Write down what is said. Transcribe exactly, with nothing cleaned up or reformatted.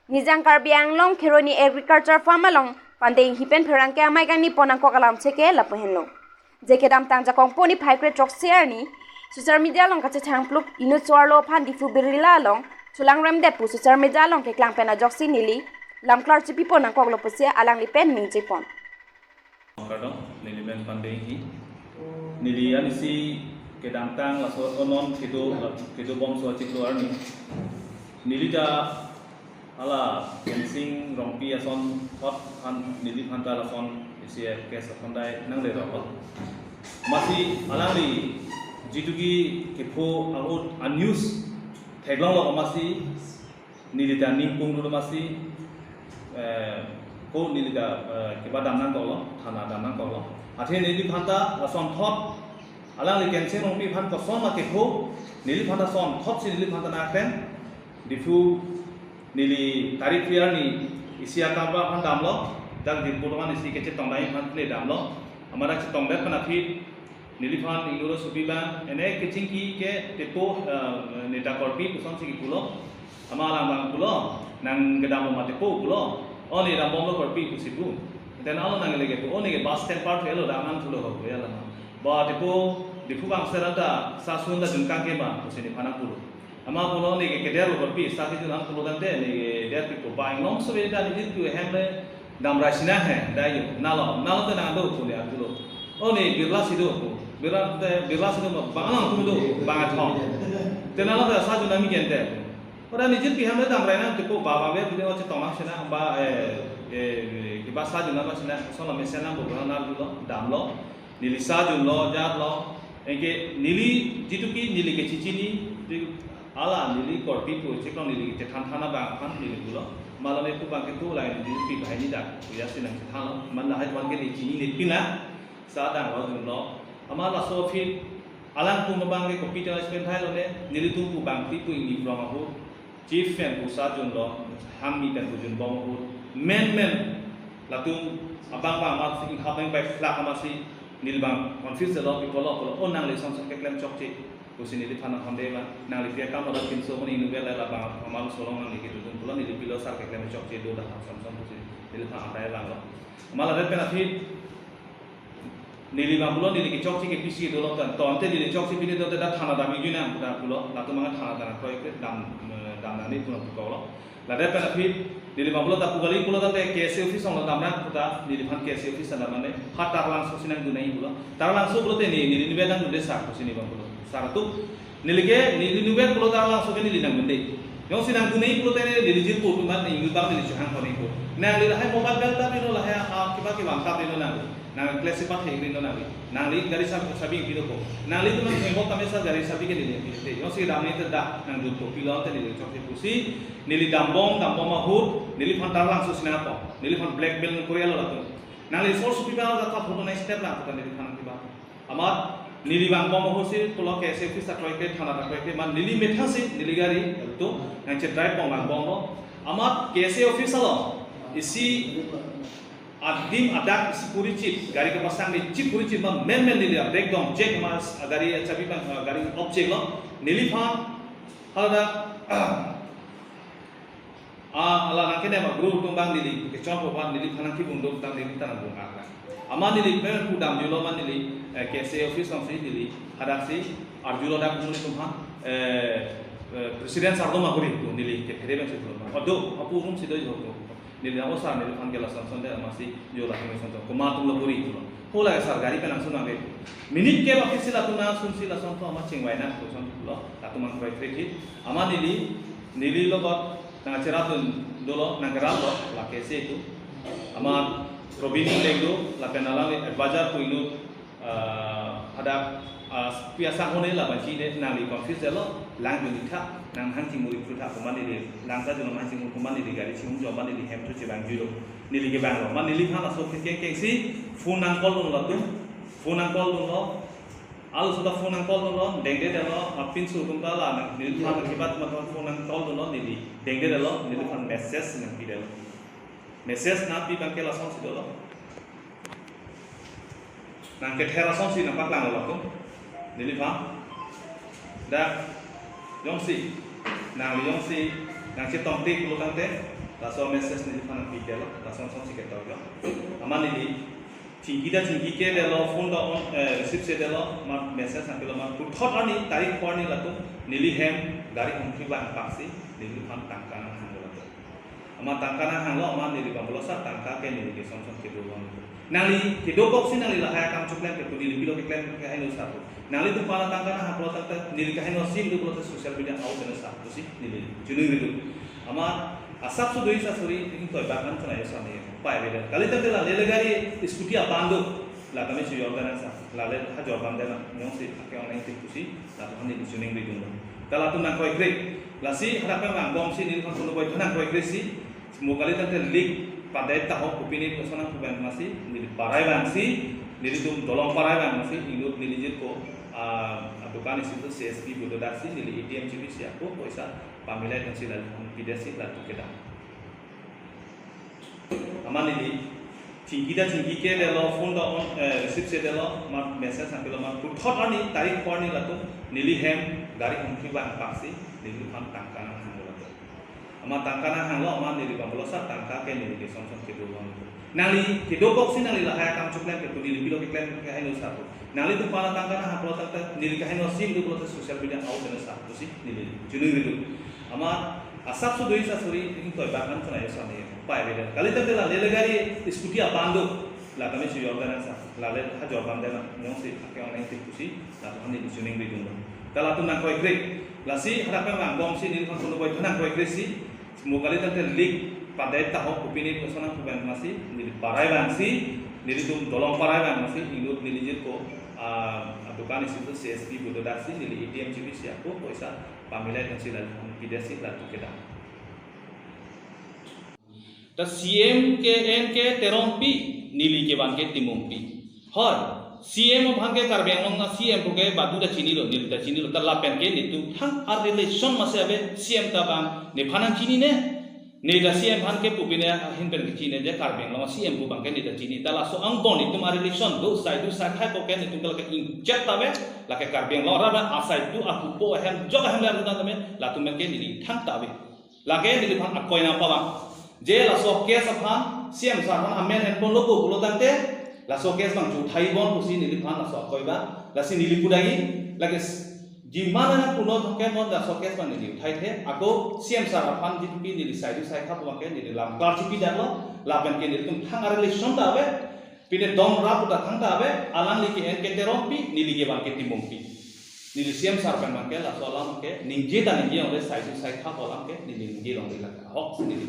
Nijang Karbi Anglong Kheroni Agriculture Farm along Pande Inghi pen pherangke amei kangni pon nangkok alam cheke lapu henlo. Je kedamtang Jakong po niphai kre throksi arni social media along kachethang plup inut so-arlo aphan Diphu Birla along cholangrem det pu social media along keklang pen ajoksi neli lamklar chipi pon nangkoklo pusi alangli pen ningje pon. Kardom, neli men Pande Inghi. Neli anisi kedamtang laso onon kedo, kedo bomso achiklo arni. Neli ta hala Kensing Rongpi ason thot aphan neliphan ta lason isi case aphan dai nangle roklo. Amatsi alangli jituki kepho ahut a-news theklonglo amatsi neli ta ningpung dolo amatsi, eh, ko neli ta, eh, keba dam nangkoklo, thana dam nangkoklo. Athe neliphan ta lason thot alangli Kensing Rongpi aphan koson ma kepho, neliphan ta son thotsi neliphan ta nangkren. Diphu neli tarik phli arni isi akam aphan damlo, dak Diphu aphan isi kechetong dai aphan le damlo. Amat dak chetong det pen aphi neliphan ingdolo supi bang, ene kechingki ke tepo, eh, neta korpi pusonsi kipulo. Amat alang bang pulo, nang kedamlo ma tepo pulo. O ne dambomlo korpi pusi pu. Then alo nang lege pu, o ne ke bus stand park helo dam nang pulo ho ya lama. Ba tepo, Diphu bang serata sasun ta jungkang ke ma pusi nephan nangpulo. Amat pulo ne ke kederlo korpi, sa kejun nang pulo tangte ne ke der pipo ba inglong so beda ne jin tu hem le dam rai sina he, dai yo, nalo, nalo te nang do pu ne arjulo. O ne Birla si do pu. Birla te, Birla si do ma bang alang pu do, bang athong. Te nalo te sa jun nang mi gente. Ora ne jin pi hem le dam rai nang tepo ba ba be pu ne o chetong nang sina ba, eh, eh, keba sa jun nang sina, so la mesen nang bo nang arjulo, damlo. Neli sa junlo, jatlo. Anke neli jituki neli kechechini, ala neli korpi pu chiklo neli kechethan thana bang aphan neli pulo. Malone pu bang ketu lai neli pi bahai ni dak. Kuya si nangchethanlo. Amat lahai aphan ke neli chinine pina. Sa danglo junlo. Amat laso aphi alang pu abang ke kopi ta spend thailo ne. Nelitum pu bang ti pu ingni prong ahut. Chief pen pu sa junlo, hangmi pen pu junbom ahut. Men men latum abang bang amat si inghap nang pai flak amat si neli bang confuse lo, pi pulo pulo, o nangli son son keklem chokche. Pusi neliphan nang honde bang, nangli pi akam lo pinso ko ne inutvet la bang amat solong nangli ketudun pulo, neli pilo sar keklem chokche do dak son son pusi neliphan atai bang lo. Amat ladet pen aphi neli bang pulo neli kechokche ke pisi dolo tan. Ton te neli chokche pini do te dak thana dam ijui nang puta pulo. Latum mang thana dam kroi ke dam, eh, dam nang ni pulo pulo lo. Ladet pen aphi neli bang pulo ta pu kali pulo ta te K S A office ong dam nang puta neliphan K S A office dam nang ne. Ha Taralangso si nangdun nang pulo. Taralangso pulo te ne neli ni bedang dun de sa pusi neli bang pulo. Sar tu neli ke, neli inutvet pulo Taralangso ke neli nangdunde. Jongsi nangdun nang pulo te neli jirpo tu man neli bang neli chehang ko nang ko. Nangli lahai mobile bel ta pilo lahai, ah, kiba kiba ta pilo nang. Nang klesi pat heng rin nang. Nangli gari sab-, sabi pilo ko. Nanglitum nang heng bot tame sa gari sabi ke neli pilo te. Jongsi dam nang te dak nangdun to pilo te neli chokche pusi. Neli dambom, dambom ahut, neliphan Taralangso si nangpo. Neliphan blackmail nang Korea lo latum. Nangli source pi bang ta photo nang step lang puta neliphan nang kiba. Amat neli vangbom ahut si pulo K S A office ta kroikre, thana ta kroikre, amat neli methang si neli gari tu nangchedrai pon vangbomlo. Amat K S A office along isi adim adak isi purichit, gari kepasang di chip purichit amat men men neli break dong check amat gari chabi bang, gari off check lo. Neliphan hala dak Ah, ala nang kene ma guru tum bang neli kechon po bang neliphan nang kibung dok tang neli ta nang bung ak. Amat neli pen pu damjulo amat neli, eh, K S A office along si neli hadak si arjulo dak neli tum ha, eh, eh, president sar do ma kuri tu neli ke phere bang si tu. Odo apu room si do jo tu. Neli amo sar neliphan ke lason son de amat si jo la tum son son. Komat tum lo kuri tu. Ho la sar gari pen nang sun nang ke. Minute ke bak si latum nang sun si lason tu amat chingvai nang tu son tu lo. Latum nang kroikre hit. Amat neli, neli lo bak nangcherap dun dolo, nangkerap lo, la K S A tu. Amat Robin Engleng do, lapen alangli advisor pu inut, ah, hadak, ah, pi asang hone laban si ne nangli confuse lo, lang dun tha, nang hang chingmuri phu tha, komat neli, lang ta dun hang chingmuri komat neli gari chingmuri jo amat neli hem thu chevangjuilo, neli kevanglo, amat neliphan laso kekeng keng si, phone nang call dunlo tu, phone nang call dunlo, Alo suda phone nang call dunlo, dengde detlo, apinso atum ta la nang, neliphan akibat ma phone nang call dunlo, neli dengde detlo, neliphan message nangpi detlo. Message nangpi abang ke lason si dolo. Nang kether ason si nangpaklang lo latum. Neliphan. Dak, jongsi, nang jongsi, nangchetong tik lo tangte. Laso message neliphan nangpidetlo, lason son si ketok yo. Amat neli chingki ta chingki kedetlo, phone ta on, eh, receive si detlo, amat message nangpilo, amat puthot arni, tarik phongo arni latum, neli hem gari hongkri abang paksi, neliphan tangka nanghanglo latum. Amat tangka nanghanglo, amat neli abang pulo sir, tangka ke neli ke son son kedo abang. Nangli kedo koksi nangli lahai akam choklem ke pu, neli pilo keklem ke heno sir pu. Nanglitum aphan tangka nanghang pulo tangte, neli kaheno sim do pulote social media out na sir pusi neli choningri do. Amat asapso do-i sir suri, ingkoi bak an chona yo sir ne. Pai beda. Kali tangte la lele gari scooty aban do. La kami su yor dana sir. La le ha jor ban dana. Nyong si ake online tin pusi. La tuhan neli choningri do. Kala tum nangkroikre. Lasi hadak pen angbong si neliphan kono boi nangkroikre si. Mo kali tangte lik padai taho kopine koson nangpu abang masi. Neli parai abang si. Nelitum dolong parai abang masi. Inut neli jit ko, ah, dukan isi tu C S P bodo dak si. Neli A T M chipisi ako poisa pamilai tang si lalu pidetsi lalu kedam. Amat neli chingki ta chingki kedetlo, phone ta on, eh, receive si detlo, amat message nangpilo, amat puthot arni, tarik phongo arni latum, neli hem gari hongkri abang paksi, neliphan tangka nanghanglo latum. Amat tangka nanghanglo, amat neli abang pulo sir, tangka ke neli ke son son kedo abang. Nangli kedo koksi nangli lahai akam choklem ke pu, neli pilo keklem ke heno sir pu. Nanglitum aphan tangka nanghang pulo tangte, neli kaheno sim do pulote social media out na sir pusi neli choningri do. Amat asapso do-i sir suri, ingkoi bak an chona yo sir ne. Pai beda. Kali tangte la lele gari scooty aban do. La kami su yor dana sir. La le ha jor ban dana. Nyong si ake online tin pusi. La tuhan neli choningri do. Kala tum nangkroikre. Lasi hadak pen angbong si neliphan kono boi nangkroikre si. Mo kali tangte lik padai taho kopine koson nangpu abang masi. Neli parai abang si. Nelitum dolong parai abang masi. Inut neli jit ko, ah, dukan isi tu C S P bodo dak si. Neli A T M chipisi ako poisa pamilai tang si lalu pidetsi lalu kedam. Ta C M ke N K Terongpi, neli ke abang ke Timungpi. Hoi, C M abang ke Karbi Anglong a C M pu ke badu ta chinilo, neli ta chinilo, ta lapen ke netum thang a relation masi ave C M ta abang, nephan nangchinine. Ne ta C M aphan ke pupine ahin pen kechine je Karbi Anglong a C M pu abang ke ne ta chini. Ta laso angbong netum a relation do, sai do, sai khai ko ke netum ke lake ingjek ta ave, lake Karbi Anglong arat asai do, ahupo ahem, jok ahem le aru ta ave, latum ke neli thang ta ave. Lake neliphan akoi nangpa abang. Je laso case aphan, C M sir aphan amen enponlo pu pulo tangte, laso case abang chuthai bon pusi neliphan laso akoi abang. Lasi neli pu dagi, lake s-, jimana nangpunon thongke mon laso case abang neli uthai the, ako C M sir aphan jitpi neli sai do sai khai pu abang ke neli lam klar chipi detlo, lapen ke nelitum thang a relation ta ave, pine dom rap ta thang ta ave, alangli ke N K Terongpi, neli ke abang ke Timungpi. Neli C M sir pen abang ke, laso alam ke, ningje ta ningje longle, sai do sai khai pu alam ke, neli ningje longle lake. Ahok si neli.